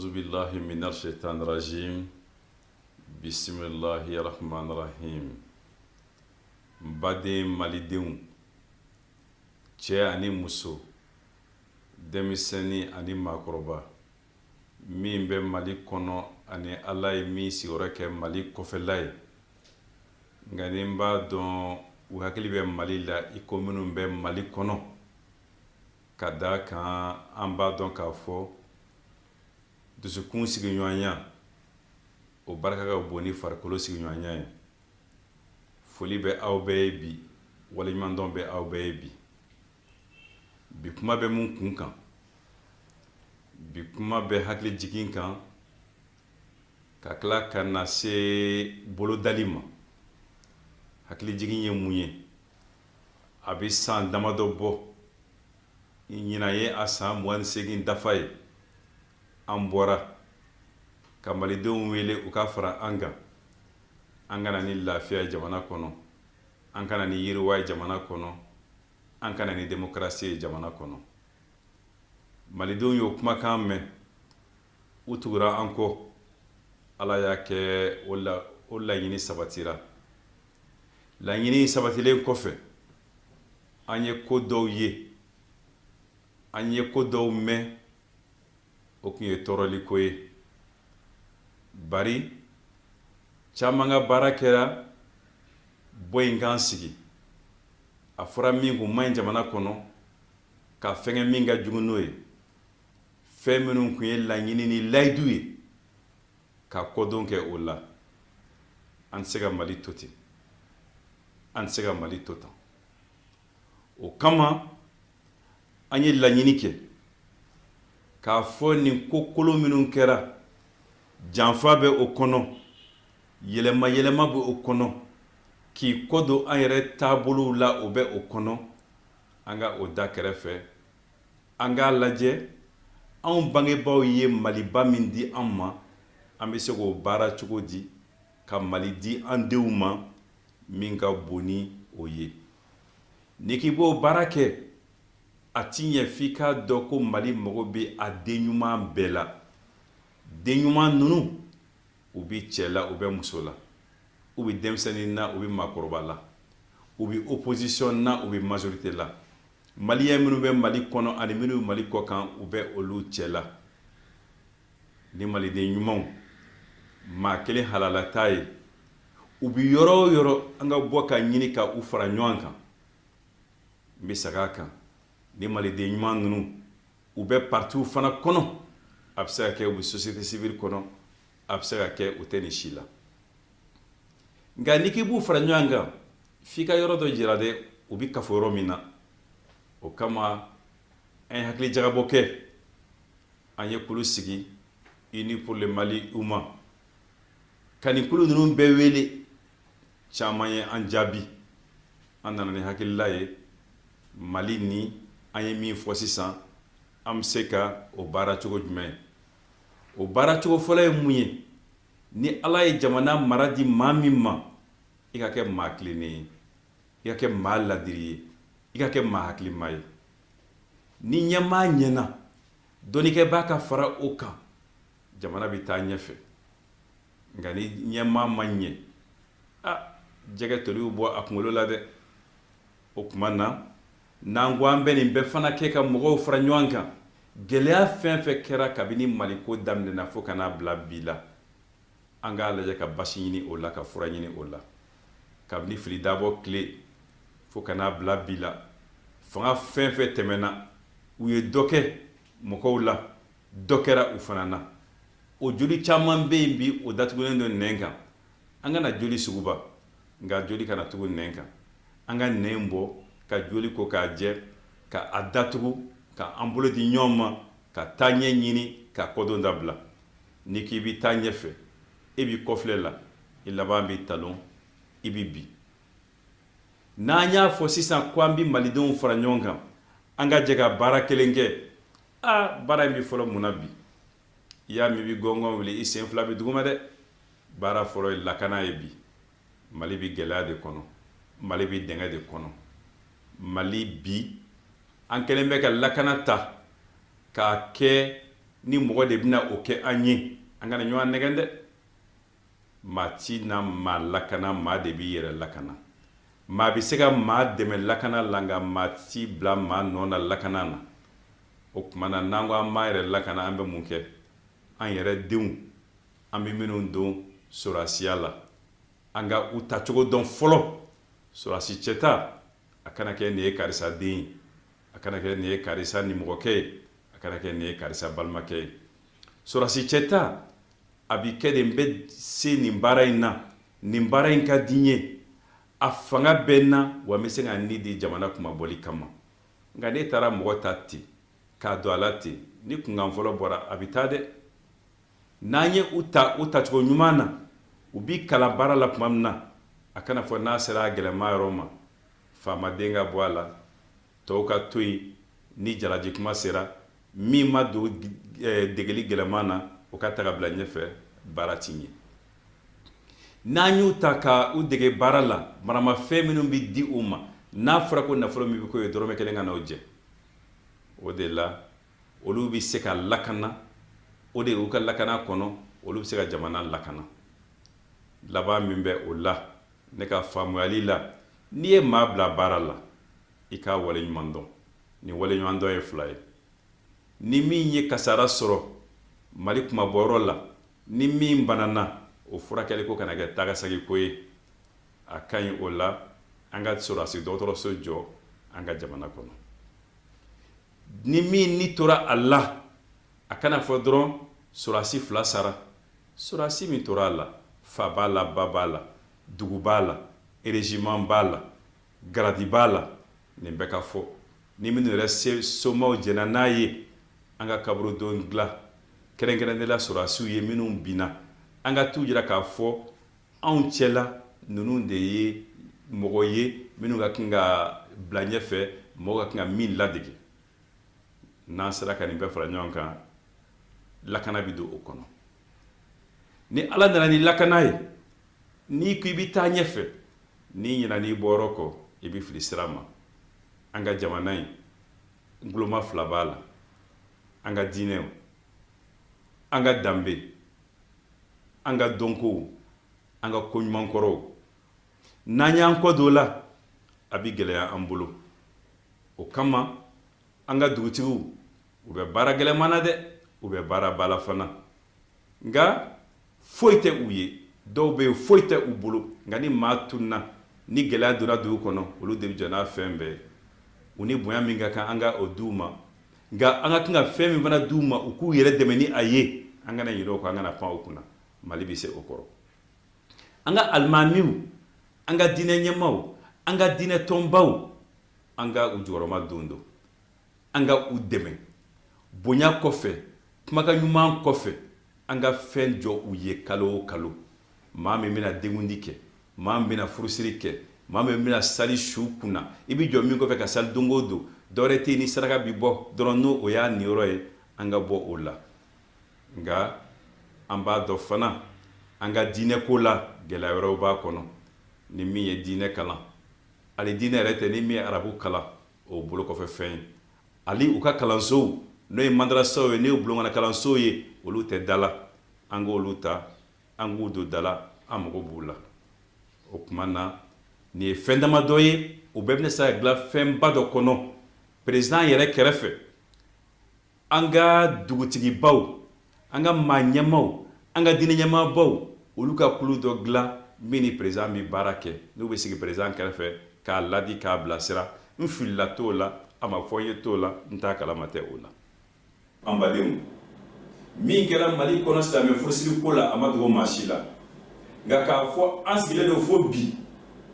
Auzu billahi minal shaitanir rajim. Bismillahir rahmanir rahim. N baden malidenw, cɛ ani muso, denmisɛnnin ani maakɔrɔba, min bɛ Mali kɔnɔ ani Ala ye min sigiyɔrɔ kɛ Mali kɔfɛla ye, nka ni n b'a dɔn u hakili bɛ Mali la i ko minnu bɛ Mali kɔnɔ, ka d'a kan an b'a dɔn k'a fɔ dusukun sigiɲɔgɔnya o barika ka bon ni farikolo sigiɲɔgɔnya ye. Foli bɛ aw bɛɛ ye bi, waleɲumandɔn bɛ aw bɛɛ ye bi. Bi kuma bɛ mun kun kan? Bi kuma bɛ hakili jigin kan, ka tila ka na se bolodali ma. Hakili jigin ye mun ye? A bɛ san damadɔ bɔ, ɲinan ye a san 28 dafa ye, an bɔra ka malidenw wele u ka fara an kan, an ka na ni lafiya ye jamana kɔnɔ, an ka na ni yiriwa ye jamana kɔnɔ, an ka na ni demokarasi ye jamana kɔnɔ. Malidenw y'o kumakan mɛn, u tugura an kɔ. Ala y'a kɛ o laɲini sabatira. Laɲini sabatilen kɔfɛ, an ye ko dɔw ye, an ye ko dɔw mɛn, o tun ye tɔɔrɔli ko ye, bari caman ka baara kɛra bɔ in kan sigi. A fɔra min kun man ɲi jamana kɔnɔ, ka fɛnkɛ min ka jugu n'o ye, fɛn minnu tun ye laɲini ni layidu ye, ka kɔdon kɛ o la. An tɛ se ka Mali to ten, an tɛ se ka Mali to tan. O kama an ye laɲini kɛ k'a fɔ nin ko kolon minnu kɛra, janfa bɛ o kɔnɔ, yɛlɛma yɛlɛma bɛ o kɔnɔ, k'i kɔ don an yɛrɛ taabolow la, o bɛ o kɔnɔ, an ka o da kɛrɛfɛ, an k'a lajɛ anw bangebaaw ye Maliba min di an ma, an bɛ se k'o baara cogo di ka Mali di an denw ma min ka bon ni o ye. N'i k'i b'o baara kɛ, a ti ɲɛ f'i k'a dɔn ko Mali mago bɛ a den ɲuman bɛɛ la. Den ɲuman ninnu, u bɛ cɛ la, u bɛ muso la, u bɛ denmisɛnnin na, u bɛ maakɔrɔba la, u bɛ opposition na, u bɛ majorité la. Maliyɛn minnu bɛ Mali kɔnɔ ani minnu bɛ Mali kɔ kan, u bɛ olu cɛ la. Ni maliden ɲumanw, maa kelen halala t'a ye, u bɛ yɔrɔ o yɔrɔ, an ka bɔ ka ɲini ka u fara ɲɔgɔn kan. N bɛ segin a kan, ni maliden ɲuman ninnu, u bɛ partiw fana kɔnɔ, a bɛ se ka kɛ u bɛ société civile kɔnɔ, a bɛ se ka kɛ u tɛ nin si la. Nka n'i k'i b'u fara ɲɔgɔn kan, f'i ka yɔrɔ dɔ jira dɛ, u bɛ kafo yɔrɔ min na. O kama an ye hakili jagabɔ kɛ, an ye kulu sigi, Unis pour le Mali UMA, ka nin kulu ninnu bɛɛ wele. Caman ye an jaabi. An nana ni hakilila ye Mali ni an ye min fɔ sisan, an bɛ se ka o baara cogo jumɛn? O baara cogo fɔlɔ ye mun ye? Ni Ala ye jamana mara di maa min ma, i ka kɛ maa tilennen ye, i ka kɛ maa ladiri ye, i ka kɛ maa hakilima ye. Ni ɲɛmaa ɲɛna, dɔnnikɛbaa ka fara o kan, jamana bɛ taa ɲɛfɛ. Nka ni ɲɛmaa ma ɲɛ, a jɛgɛ toli bɛ bɔ a kunkolo la dɛ. O tuma na, n'an ko an bɛ nin bɛɛ fana kɛ ka mɔgɔw fara ɲɔgɔn kan, gɛlɛya fɛn fɛn kɛra kabini Maliko daminɛna fo ka n'a bila bi la, an k'a lajɛ ka basi ɲini o la, ka fura ɲini o la. Kabini fili dabɔ tile fo ka n'a bila bi la, fanga fɛn fɛn tɛmɛna, u ye dɔ kɛ mɔgɔw la, dɔ kɛra u fana na. O joli caman bɛ yen bi, o datugulen don nɛn kan. An kana joli suguba, nka joli kana tugu nɛn kan. An ka nɛn bɔ ka joli ko k'a jɛ, ka a datugu, ka an bolo di ɲɔgɔn ma, ka taa ɲɛ ɲini, ka kɔdon dabila. N'i k'i bɛ taa ɲɛfɛ, e b'i kɔfilɛ la, i laban b'i talon, i bɛ bin. N'an y'a fɔ sisan ko an bɛ malidenw fara ɲɔgɔn kan, an ka jɛ ka baara kelen kɛ, aa baara in bɛ fɔlɔ mun na bi? I y'a min bɛ gɔngɔn wuli, i sen fila bɛ duguma dɛ. Baara fɔlɔ ye lakana ye bi. Mali bɛ gɛlɛya de kɔnɔ, Mali bɛ dingɛ de kɔnɔ. Mali bi, an kɛlen bɛ ka lakana ta k'a kɛ Ni mɔgɔ de bɛna o kɛ an ye, an kana ɲɔgɔn nɛgɛn dɛ. Maa ti na maa lakana, maa de b'i yɛrɛ lakana. Maa bɛ se ka maa dɛmɛ lakana la, nka maa ti bila maa nɔ na lakana na. O tuma na, n'an ko an b'an yɛrɛ lakana, an bɛ mun kɛ? An yɛrɛ denw, an bɛ minnu don sɔrɔdasiya la, an ka u tacogo dɔn fɔlɔ. Sɔrɔdasi cɛta, a kana kɛ nin ye karisa den ye, a kana kɛ nin ye karisa nimɔgɔkɛ ye, a kana kɛ nin ye karisa balimakɛ ye. Sɔrɔdasi cɛta, a bɛ kɛ de n bɛ se nin baara in na, nin baara in ka di n ye, a fanga bɛ n na, wa n bɛ se ka n ni di jamana kunmabɔli kama. Nka n'e taara mɔgɔ ta ten k'a don a la ten, ni kunkan fɔlɔ bɔra, a bɛ taa dɛ. N'an ye u ta u tacogo ɲuman na, u bi kalan baara la tuma min na, a kana fɔ n'a sera a gɛlɛma yɔrɔ ma, faamaden ka bɔ a la, tɔw ka to yen. Ni jalaji kuma sera, min ma don degeli gɛlɛman na, o ka ta ka bila ɲɛfɛ, baara ti ɲɛ. N'an y'u ta ka u dege baara la, maramafɛn minnu bɛ di u ma, n'a fɔra ko nafolo min bɛ k'o ye, dɔrɔmɛ kelen kana o jɛ. O de la olu bɛ se ka lakana, o de u ka lakana kɔnɔ, olu bɛ se ka jamana lakana. Laban min bɛ o la, ne ka faamuyali la, n'i ye maa bila baara la, i k'a waleɲuman dɔn. Nin waleɲuman dɔn ye fila ye. Ni min ye kasara sɔrɔ Mali kunmabɔyɔrɔ la, ni min banana, o furakɛli ko kana kɛ tagasegi ko ye. A ka ɲi o la, an ka sɔrɔdasi dɔgɔtɔrɔso jɔ an ka jamana kɔnɔ. Ni min ni tora a la, a kana fɔ dɔrɔn sɔrɔdasi fila sara. Sɔrɔdasi min tora a la, fa b'a la, ba b'a la, dugu b'a la, régiment b'a la, garadi b'a la, nin bɛɛ ka fɔ. Ni minnu yɛrɛ somaw jɛnna n'a ye, an ka kaburudon dilan kɛrɛnkɛrɛnnen la sɔrɔdasiw ye minnu binna, an ka t'u jira k'a fɔ anw cɛla ninnu de ye mɔgɔ ye minnu ka kan ka bila ɲɛfɛ, mɔgɔ ka kan ka min ladege. N'an sera ka nin bɛɛ fara ɲɔgɔn kan, lakana bɛ don o kɔnɔ. Ni Ala nana ni lakana ye, n'i ko i bɛ taa ɲɛfɛ, n'i ɲinɛna i bɔyɔrɔ kɔ, i bɛ fili sira ma. An ka jamana in, guloma fila b'a la: an ka diinɛw, an ka danbe, an ka dɔnkow, an ka koɲumankɔrɔw. N'an y'an kɔ don o la, a bɛ gɛlɛya an bolo. O kama, an ka dugutigiw, u bɛ baara gɛlɛnman na dɛ, u bɛ baaraba la fana, nka foyi tɛ u ye. Dɔw bɛ yen, foyi tɛ u bolo, nka ni maa tununna, ni gɛlɛya donna dugu kɔnɔ, olu de bɛ jɔ n'a fɛn bɛɛ ye. U ni bonya min ka kan, an ka o d'u ma, nka an ka kan ka fɛn min fana d'u ma u k'u yɛrɛ dɛmɛ ni a ye, an kana ɲinɛ o kɔ, an kana pan o kunna. Mali bɛ se o kɔrɔ. An ka alimamiw, an ka diinɛ ɲɛmaaw, an ka diinɛ tɔnbaw, an ka u jukɔrɔma don don, an ka u dɛmɛ bonya kɔfɛ, kumakan ɲuman kɔfɛ, an ka fɛn jɔ u ye kalo o kalo. Maa min bɛna denkundi kɛ, maa min bɛna furusiri kɛ, maa min bɛna sali su kunna, i bɛ jɔ min kɔfɛ ka sali don o don, dɔwɛrɛ tɛ yen ni saraka bɛ bɔ dɔrɔn, n'o o y'a niyɔrɔ ye, an ka bɔ o la. Nka an b'a dɔn fana, an ka diinɛ ko la, gɛlɛya wɛrɛw b'a kɔnɔ. Ni min ye diinɛ kalan, hali diinɛ yɛrɛ tɛ, ni min ye arabu kalan, o bolo kɔfɛ fɛn ye. Hali u ka kalansow, n'o ye madarasaw ye, n'o ye bulonkɔnɔ kalansow ye, olu tɛ da la. An k'olu ta, an k'u don da la, an mago b'u la. O tuma na, nin ye fɛn damadɔ ye, o bɛɛ bɛna se ka dilan fɛnba dɔ kɔnɔ président yɛrɛ kɛrɛfɛ. An ka dugutigibaw, an ka maa ɲɛmaaw, an ka diinɛ ɲɛmaabaw, olu ka kulu dɔ dilan min ni président bɛ baara kɛ, n'u bɛ sigi président kɛrɛfɛ k'a ladi, k'a bilasira. N filila t'o la, a ma fɔ n ye t'o la, n t'a kalama tɛ o la. An badenw, min kɛra Mali kɔnɔ silamɛ furusiri ko la, a ma dogo maa si la. Nka k'a fɔ an sigilen don fo bi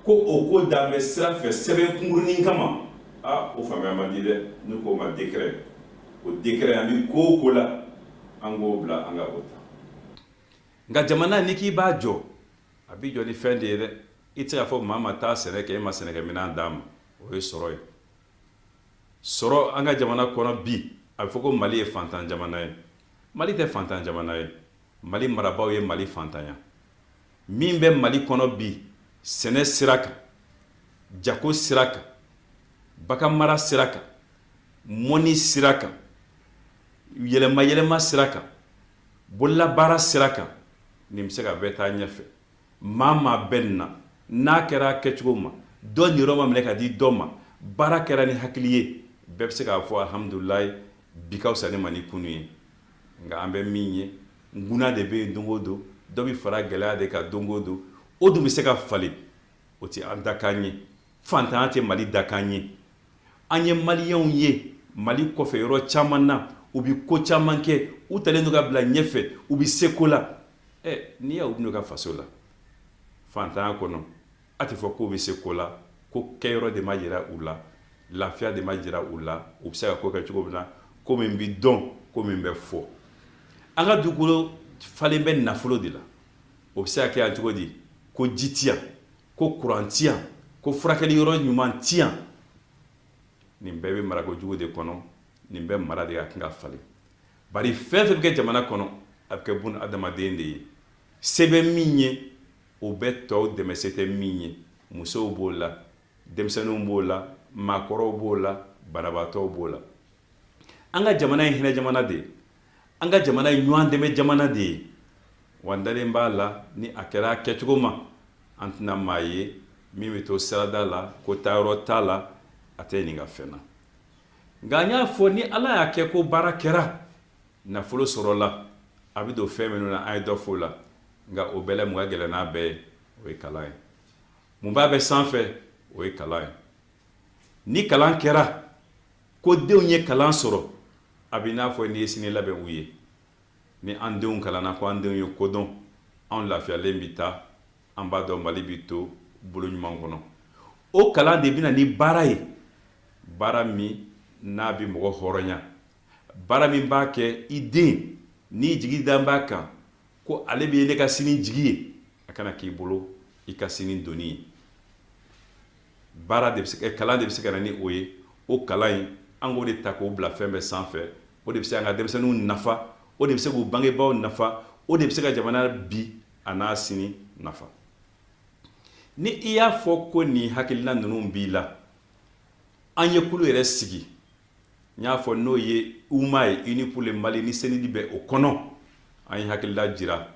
ko o ko dan bɛ sira fɛ sɛbɛn kunkurunin kama, aa, o faamuya man di dɛ. N'u k'o ma décret, o décret, an bɛ ko o ko la, an k'o bila, an ka o ta. Nka jamana, n'i k'i b'a jɔ, a b'i jɔ ni fɛn de ye dɛ. I tɛ se k'a fɔ maa ma taa sɛnɛ kɛ, e ma sɛnɛkɛminɛn d'a ma. O ye sɔrɔ ye. Sɔrɔ an ka jamana kɔnɔ bi, a bɛ fɔ ko Mali ye fantan jamana ye. Mali tɛ fantan jamana ye. Mali marabaaw ye Mali fantanya. Min bɛ Mali kɔnɔ bi, sɛnɛ sira kan, jago sira kan, baganmara sira kan, mɔni sira kan, Yɛlɛma yɛlɛma sira kan, bololabaara sira kan, nin bɛ se ka bɛɛ taa ɲɛfɛ. Maa maa bɛ nin na, n'a kɛra kɛcogo ma, dɔ niyɔrɔ ma minɛ ka di dɔ ma, baara kɛra ni hakili ye, bɛɛ bɛ se k'a fɔ alhamdulilayi, bi ka fisa ne ma ni kunu ye. Nka an bɛ min ye, nguna de bɛ yen don o don, dɔ bɛ fara gɛlɛya de kan don o don. O dun bɛ se ka falen, o tɛ an dakan ye. Fantanya tɛ Mali dakan ye. An ye Maliyɛnw ye Mali kɔfɛ yɔrɔ caman na, u bɛ ko caman kɛ, u talen don ka bila ɲɛfɛ, u bɛ se ko la. Ɛ, n'i y'a u bɛn'u ka faso la fantanya kɔnɔ, a tɛ fɔ k'u bɛ se ko la, ko kɛyɔrɔ de ma jira u la, lafiya de ma jira u la, u bɛ se ka ko kɛ cogo min na, ko min bɛ dɔn, ko min bɛ fɔ. An ka dugukolo falen bɛ nafolo de la. O bɛ se ka kɛ yan cogo di? Ko ji tɛ yan, ko kuran tɛ yan, ko furakɛli yɔrɔ ɲuman tɛ yan. Nin bɛɛ bɛ marako jugu de kɔnɔ. Nin bɛɛ mara de ka kan ka falen, bari fɛn fɛn bɛ kɛ jamana kɔnɔ, a bɛ kɛ bun adamaden de ye. Se bɛ min ye, o bɛ tɔw dɛmɛ. Se tɛ min ye, musow b'o la, denmisɛnninw b'o la, maakɔrɔw b'o la, banabaatɔw b'o la. An ka jamana ye hinɛ jamana de ye, an ka jamana ye ɲɔgɔn dɛmɛ jamana de ye. Wa n dalen b'a la, ni a kɛra a kɛcogo ma, an tɛna maa ye min bɛ to sirada la ko taayɔrɔ t'a la, a tɛ ɲininka fɛn na. Nka n y'a fɔ, ni Ala y'a kɛ ko baara kɛra, nafolo sɔrɔla, a bɛ don fɛn minnu na, an ye dɔ f'o la. Nka o bɛɛ la, mun ka gɛlɛn n'a bɛɛ ye? O ye kalan ye. Mun b'a bɛɛ sanfɛ? O ye kalan ye. Ni kalan kɛra ko denw ye kalan sɔrɔ, a bɛ n'a fɔ n'i ye sini labɛn u ye. Ni an denw kalanna, ko an denw ye kodɔn, anw lafiyalen bɛ taa, an b'a dɔn Mali bɛ to bolo ɲuman kɔnɔ. O kalan de bɛna ni baara ye, baara min n'a bɛ mɔgɔ hɔrɔnya, baara min b'a kɛ i den n'i jigi dan b'a kan ko ale bɛ ne ka sini jigi ye, a kana k'i bolo i ka sini doni ye. Baara de bɛ se, kalan de bɛ se ka na ni o ye. O kalan in, an k'o de ta k'o bila fɛn bɛɛ sanfɛ. O de bɛ se an ka denmisɛnninw nafa, o de bɛ se k'u bangebaaw nafa, o de bɛ se ka jamana bi a n'a sini nafa. Ni i y'a fɔ ko nin hakilina ninnu b'i la, an ye kulu yɛrɛ sigi, n y'a fɔ, n'o ye UMA ye, Uni pour le Mali, ni CNID bɛ o kɔnɔ. An ye hakilila jira,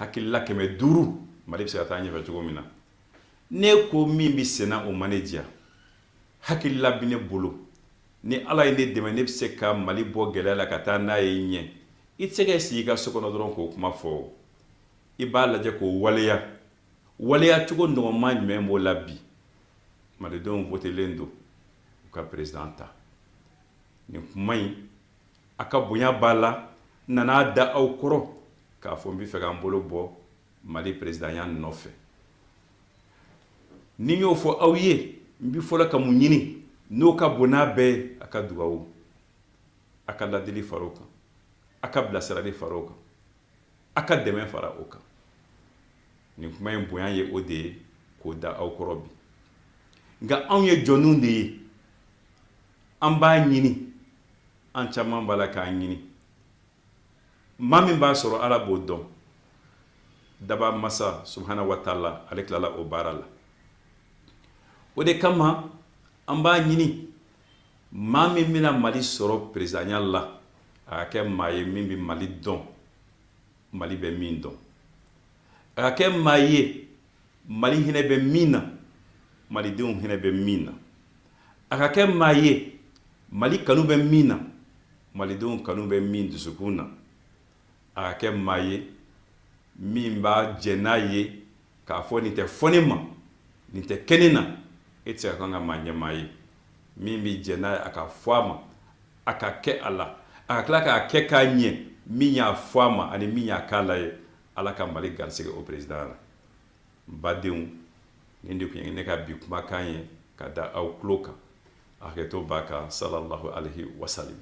hakilila 500, Mali bɛ se ka taa ɲɛfɛ cogo min na. Ne ko min bɛ senna, o ma ne diya. Hakilila bɛ ne bolo, ni Ala ye ne dɛmɛ, ne bɛ se ka Mali bɔ gɛlɛya la ka taa n'a ye ɲɛ. I tɛ se ka sigi i ka so kɔnɔ dɔrɔn k'o kuma fɔ. I b'a lajɛ k'o waleya. Waleya cogo nɔgɔman jumɛn b'o la bi? Malidenw votelen don u ka président ta. Nin kuma in, a ka bonya b'a la. N nana da aw kɔrɔ k'a fɔ n bɛ fɛ k'an bolo bɔ Mali présidentya nɔfɛ. Ni n y'o fɔ aw ye, n bɛ fɔlɔ ka mun ɲini n'o ka bon n'a bɛɛ ye? A ka dugawu, a ka ladili fara o kan, a ka bilasirali fara o kan, a ka dɛmɛ fara o kan. Nin kuma in bonya ye o de ye k'o da aw kɔrɔ bi. Nka anw ye jɔnninw de ye? An b'a ɲini, an caman b'a la k'a ɲini. Maa min b'a sɔrɔ, Ala b'o dɔn. Daba masa subahana wa taala, ale tilala o baara la. O de kama an b'a ɲini, maa min bɛna Mali sɔrɔ perezidanya la, a ka kɛ maa ye min bɛ Mali dɔn, Mali bɛ min dɔn, a ka kɛ maa ye Mali hinɛ bɛ min na, malidenw hinɛ bɛ min na, a ka kɛ maa ye Mali kanu bɛ min na, malidenw kanu bɛ min dusukun na, a ka kɛ maa ye min b'a jɛ n'a ye k'a fɔ nin tɛ fɔ ne ma, nin tɛ kɛ ne na. E tɛ se ka kan ka maa ɲɛmaa ye min bɛ jɛ n'a ye a ka fɔ a ma, a ka kɛ a la, a ka tila k'a kɛ k'a ɲɛ min y'a fɔ a ma ani min y'a k'a la ye. Ala ka Mali garisɛgɛ o président la. N badenw, nin de tun ye ne ka bi kumakan ye ka da aw tulo kan. A hakɛto b'a kan. Salallahu alaihi wasalim.